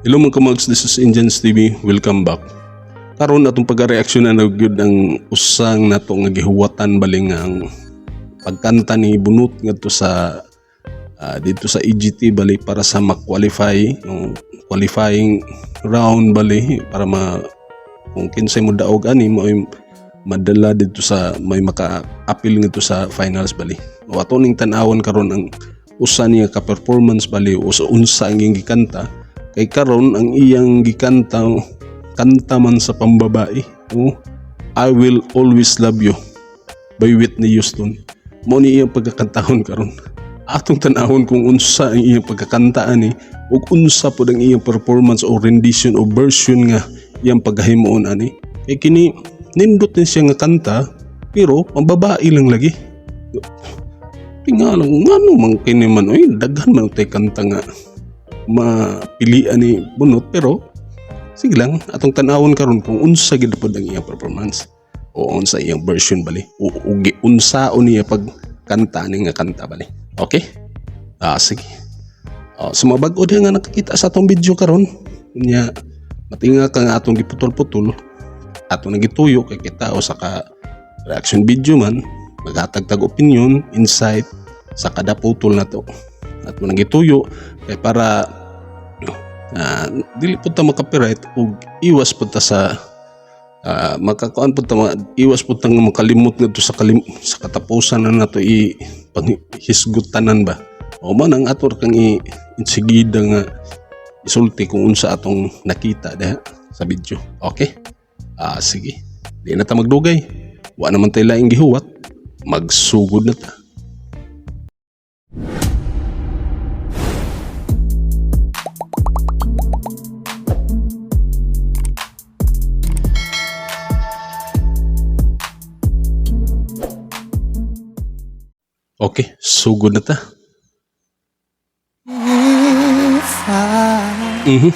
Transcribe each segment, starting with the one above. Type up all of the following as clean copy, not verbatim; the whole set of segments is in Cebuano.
Hello mga kamags, this is Indians TV. Welcome back. Karon atong pagka-reaksyon na gyud ang usang nato nga gihuwatan bali nga ang pagkanta ni Bunot ngadto sa dito sa EGT bali para sa ma-qualify yung qualifying round bali para ma kung kinsay mo daog ani mo madala dito sa may maka-appeal ngadto sa finals bali. O ato ning tan-awon karon ang usa niya ka performance bali o sa unsa ang iyang gikanta kay karon ang iyang gikanta kanta man sa pambabae. Oh, "I Will Always Love You" by Whitney Houston. Mo ni iyang pagkakantahon karon. Atong tan-awon kung unsa ang iyang pagkakanta ani ug unsa pod ang iyang performance o rendition o version nga iyang pagkahimuon ani. Kay kini nindot din siya nga kanta pero pambabae lang lagi. Tingala ngano man kini man, oy, daghan man tay kanta nga mapilian ni Bunot, pero sige lang, atong tan-awon karon kung unsa gid pod ang iyang performance o unsa iyang version bali o ugi unsaon niya pag kanta ni nga kanta bali. Okay, sige. Oh, sa mga bag-o diha nga nakakita sa atong video karon nya, matinga ka nga atong giputol-putol, ato nang gituyo kay kita o sa ka reaction video man maghatag tag opinion, insight sa kada putol na to. Ato nang gituyo kay para dili pud ta maka-copyright ug iwas pud ta sa makakuan pud ta iwas pud ta nga makalimot ngadto sa katapusan na nato i panghisgutanan ba o man ang ato kang i insigida nga isulti kung unsa atong nakita diha sa video. Okay, sige, di na ta magdugay, wa naman tay laing gihuwat, magsugod na ta. Okay, sugod na ta. If I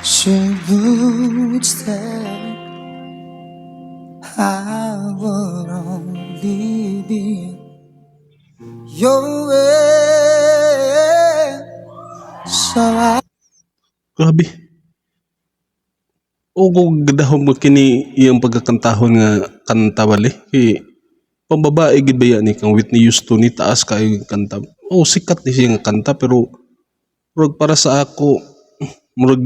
should lose that, I would only be your way. So I Grabe. O kung gidahom mo kini iyang pagkakantahon nga kanta bali. Kay pambabae gid ba ni kang Whitney Houston ni, taas kayo kanta. Oh, sikat ni siya nga kanta pero murag para sa ako murag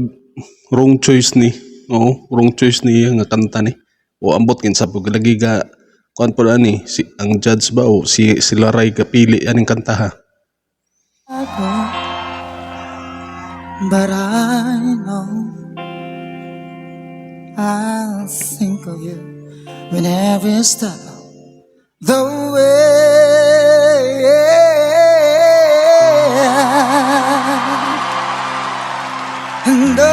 wrong choice ni. Oo, wrong choice ni nga kanta ni. O ambot kinsa pug lagi ga kuan po ani si ang judge ba o si sila ray kapili aning kanta ha. Go, but I know I'll think of you when every step of the way. And I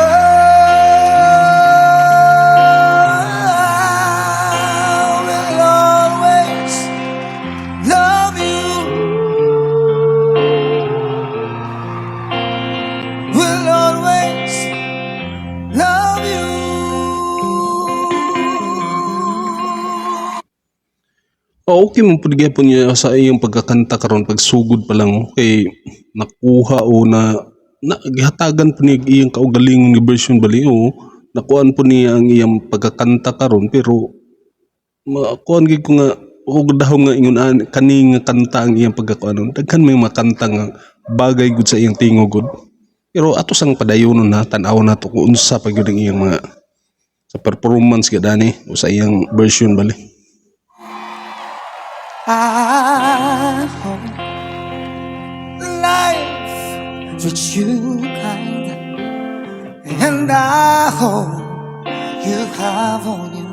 will always love you. Will always love you. Oh, okay man pud gyapon niya sa iyang pagkakanta karon pagsugod pa lang kay nakuha o na, na gihatagan po niya iyang kaugalingon nga version bali o nakuan po niya ang iyang pagkakanta karon pero makuan gid ko nga og dahom nga ingon kani nga kanta ang iyang pagkakuanon. Daghan may mga kanta nga bagay gud sa iyang tingog gud, pero ato sang padayonon na tan-awon nato kung unsa pa gyud ang iyang mga sa performance gyud ani o sa iyang version bali. I hope life treats you kind, and I hope you have all you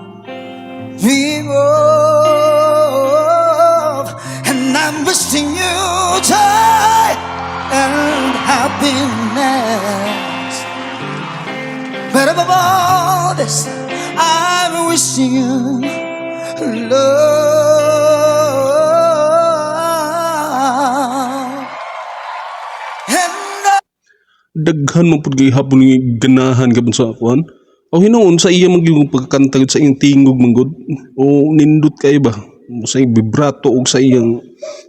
dream of. And I'm wishing you joy and happiness. But above all this, I'm wishing you love. And Daghan man pud gihapon nga ganahan gapon sa kuan. O hinuon sa iya man gyud pagkanta gud sa iyang tingog man gud. O nindot kay ba sa iyang vibrato og sa iyang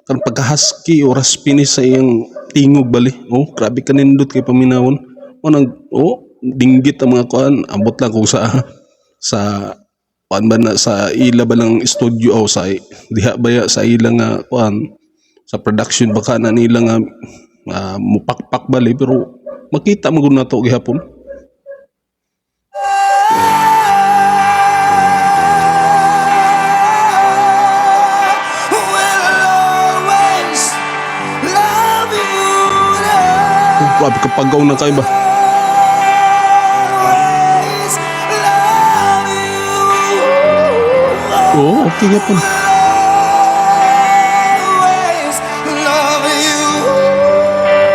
kan pagka-husky o raspiness sa iyang tingog bali. Oh, grabe ka nindot kay paminawon. Unang, oh, dinggit ang mga kuan, ambot lang kung sa kuan ba na sa ila ba lang studio o sa diha ba ya sa ila nga kuan sa production baka na nila nga mupakpak bali, pero makita mo gud nato gihapon. Will always love you. Oh, grabe kapagaw na kayo ba? Always love you. Oh, okay gihapon. Always love you.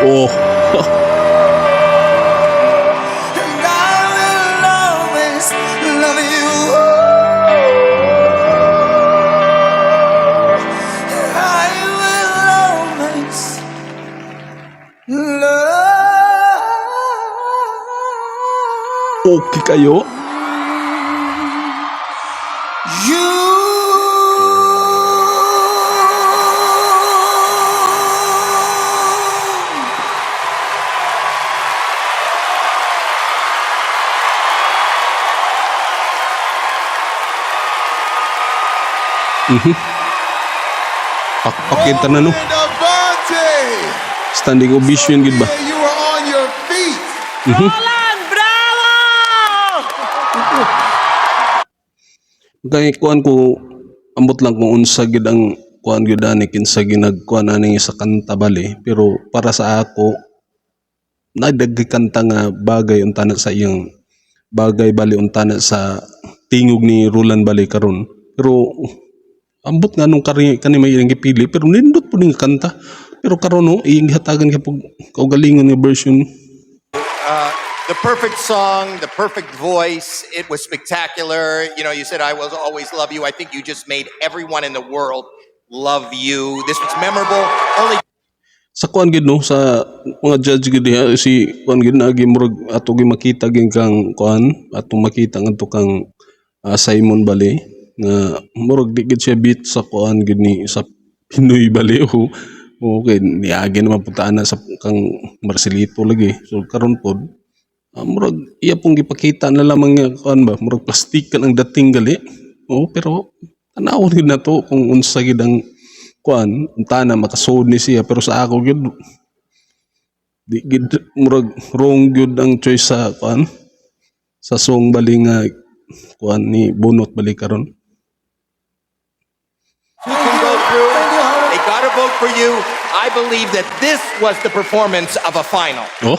Oh. And I will always love you. I will always love Okay kayo. you. Pakpakin tanan, no. Roland Abante! Standing ovation gid ba? Yeah, you were on your feet. Roland, bravo! Kay kuan ko, ambot lang kung unsa gid ang kuan gyud ani, kinsa ginagkuan ani sa kanta bali, pero para sa ako nadagay kanta nga bagay unta na sa iyang bagay bali, unta na sa tingog ni Roland bali karon. Pero ambot nga nung kani kani may iyang gipili, pero nindot po ning kanta, pero karon, no, iyang gihatagan kay pug kaugalingon nga version. The perfect song, the perfect voice. It was spectacular. You said, "I will always love you." I think you just made everyone in the world love you. This was memorable. Only Sa kuan gid, no, sa mga judge gid diha, si kuan gid naagi murag ato gi makita gid kang kuan, atong makita ngadto kang Simon bali nga murag di gid siya beat sa kuan gid ni sa Pinoy bali o okay, niagi naman puntaan na sa kang Marcelito lagi. So karon pod, murag iya pong gipakita na lamang nga kuan ba, murag plastikan ang dating gali. Oh, pero tanawon gid na to kung unsa gid ang kuan, unta na makasud ni siya, pero sa ako gid di gid, murag wrong gyud ang choice sa kuan, sa song bali nga kuan ni Bunot bali karon. Two can go through. They got to vote for you. I believe that this was the performance of a final. Oh.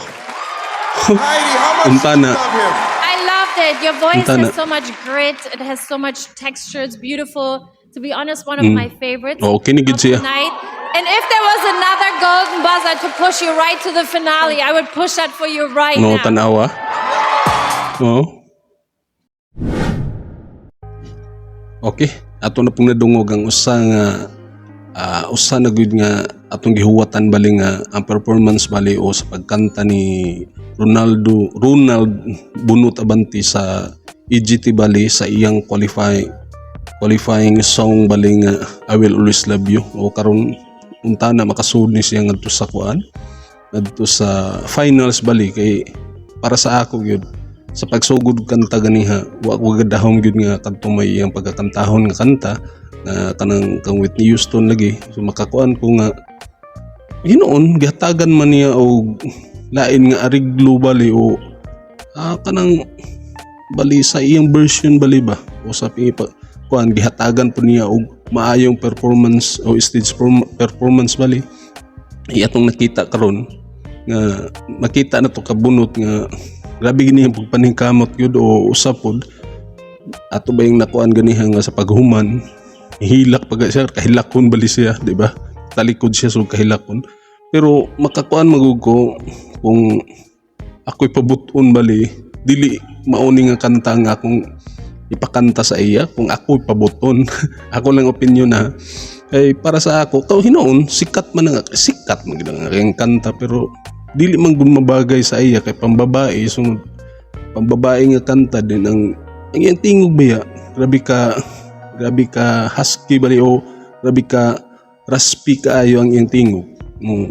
Heidi, how much Unta did you na. love him? I loved it. Your voice Untana. Has so much grit. It has so much texture. It's beautiful. To be honest, one of my favorites Oh, okay ni gid of the siya. night. And if there was another golden buzzer to push you right to the finale, I would push that for you right No, now. Tanawa. Oh. Okay, ato na pong nadungog ang usa nga usa na gud nga atong gihuwatan bali nga ang performance bali o sa pagkanta ni Ronaldo Ronald Bunot Abante sa EGT bali sa iyang qualifying song bali nga "I Will Always Love You". O karon unta na makasud ni siya ngadto sa kuan, ngadto sa finals bali. Kay para sa ako gyud, sa pagsugod kanta ganiha, wa ko gadahom gyud nga kadto may iyang pagkakantahon nga kanta na kanang kang Whitney Houston lagi. So makakuan ko nga hinuon gihatagan man niya og lain nga ariglo bali o kanang bali sa iyang version bali ba o sa pingipa kuan, gihatagan po niya og maayong performance o stage performance bali. Iya atong nakita karon nga makita na to kabunot nga grabe gini ang pagpaningkamot gyud o usa pod ato ba yung nakuan ganiha nga sa paghuman hilak pag siya, kahilakon bali siya, di ba? Talikod siya, so kahilakon. Pero makakuan magug ko, kung ako'y pabuton bali, dili mauni nga kanta nga akong ipakanta sa iya kung ako'y pabuton. Ako lang opinion na kay para sa ako kaw hinuon sikat man ang sikat man gid ang aking kanta, pero dili man gud mabagay sa iya kay pambabae. So pambabae nga kanta din ang iyang tingog baya, grabe ka husky bali o grabe ka raspy kaayo ang iyang tingog mo.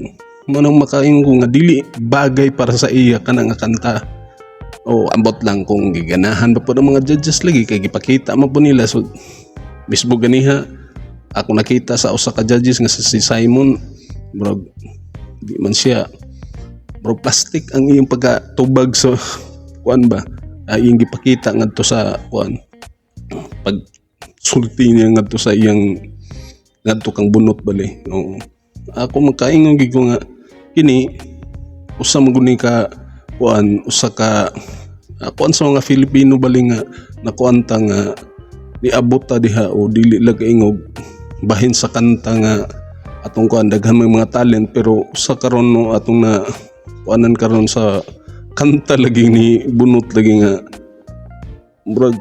Mao nang makaingon ko nga dili bagay para sa iya kana nga kanta. O ambot lang kung giganahan ba pod ang mga judges lagi kay gipakita man pod nila. So mismo ganiha ako nakita sa usa ka judges nga si Simon, murag di man siya, murag plastic ang iyang pagkatubag sa kuan ba, ay iyang gipakita ngadto sa kuan, pag sulti niya ngadto sa iyang ngadto kang Bunot bali. Oo. Ako makaingon gid ko nga kini usa man gud ni ka kuan, usa ka kuan sa mga Filipino bali nga nakuan ta nga niabot ta diha o dili lang kaingog bahin sa kanta nga atong kuan, daghan may mga talent, pero usa karon no atong na kuanan karon sa kanta lagi ni Bunot lagi nga murag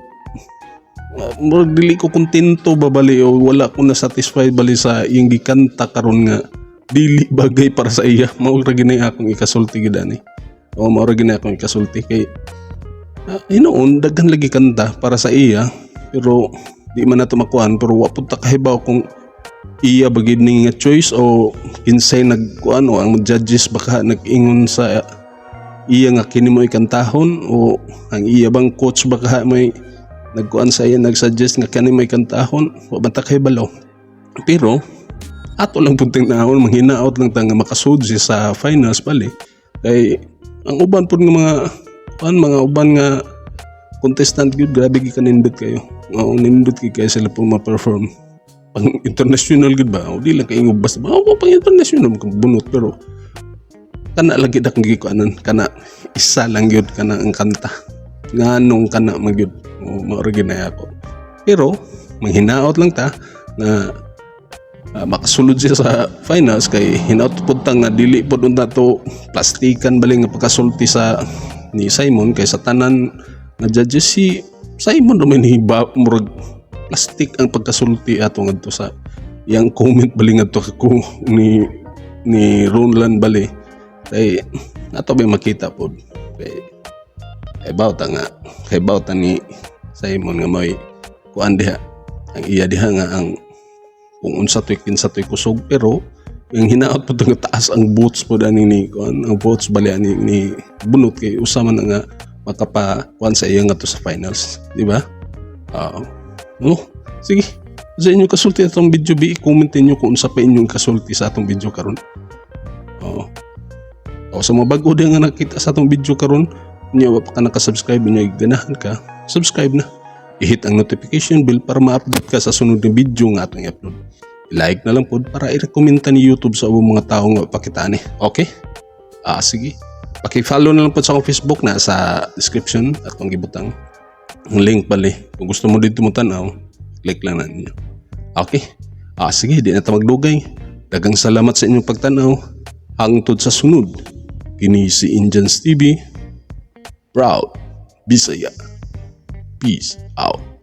dili ko kontento ba bali o wala ko na satisfied bali sa iyang gikanta karon nga dili bagay para sa iya. Mao ra gini akong ikasulti gid ani. O mao ra gini akong ikasulti kay hinuon daghan lagi kanta para sa iya, pero di man nato makuan, pero wa pud ta kahibaw kung iya ba gid ni nga choice o kinsay nagkuan o ang judges baka nag-ingon sa iya nga kini mo ikantahon o ang iya bang coach baka may nagkuan sa iya, nagsuggest nga kani may kantahon. Wa man ta kahibalo, pero ato lang pud tinahon, manghinaot lang ta nga makasud siya sa finals bali, kay ang uban pud nga mga kuan, mga uban nga contestant gyud, grabe gyud kanindot kayo. Oo, nindot gyud kayo sila po ma-perform pang international gyud ba, o di lang kay basta ba o pang international kang Bunot, pero kana lagi na kang gikuanan, kana isa lang gyud kana ang kanta, nganong kana man gyud o mao ra gyud na ako. Pero manghinaot lang ta na makasulod siya sa finals kay hinaot pud ta nga dili pud unta to plastikan bali nga pagkasulti sa ni Simon, kay sa tanan nga judges si Simon ra man ni ba, murag plastic ang pagkasulti ato ngadto sa iyang comment bali ngadto ko ni Ronlan bali, kay ato ba makita pod kay kay ta ni Simon nga may kuan diha ang iya diha nga ang kung unsa to'y kinsa to'y kusog. Pero ang hinaot pod nga taas ang votes pod ani ni kuan, ang votes bali ani ni Bunot, kay usa man na nga makapa kuan sa iya ngadto sa finals, di ba? Oo. Oh, sige, sa inyo kasulti atong video bi, i-comment ninyo kung unsa pa inyong kasulti sa atong video karon. Oo. O sa mga bago din nga nakita sa atong video karon, niya wa pa ka naka-subscribe, niya ganahan ka, subscribe na. I-hit ang notification bell para ma-update ka sa sunod na video nga atong i-upload. I-like na lang pod para i-recommend ni YouTube sa ubang mga tao nga pakitaan eh. Okay? Ah, sige. Paki-follow na lang pod sa akong Facebook na sa description at atong gibutang ang link bali. Kung gusto mo dito mo tanaw, click lang na ninyo. Okay? Ah, sige, di na ta magdugay. Daghang salamat sa inyong pagtanaw. Hangtod sa sunod. Kini si Indians TV. Proud Bisaya. Peace out.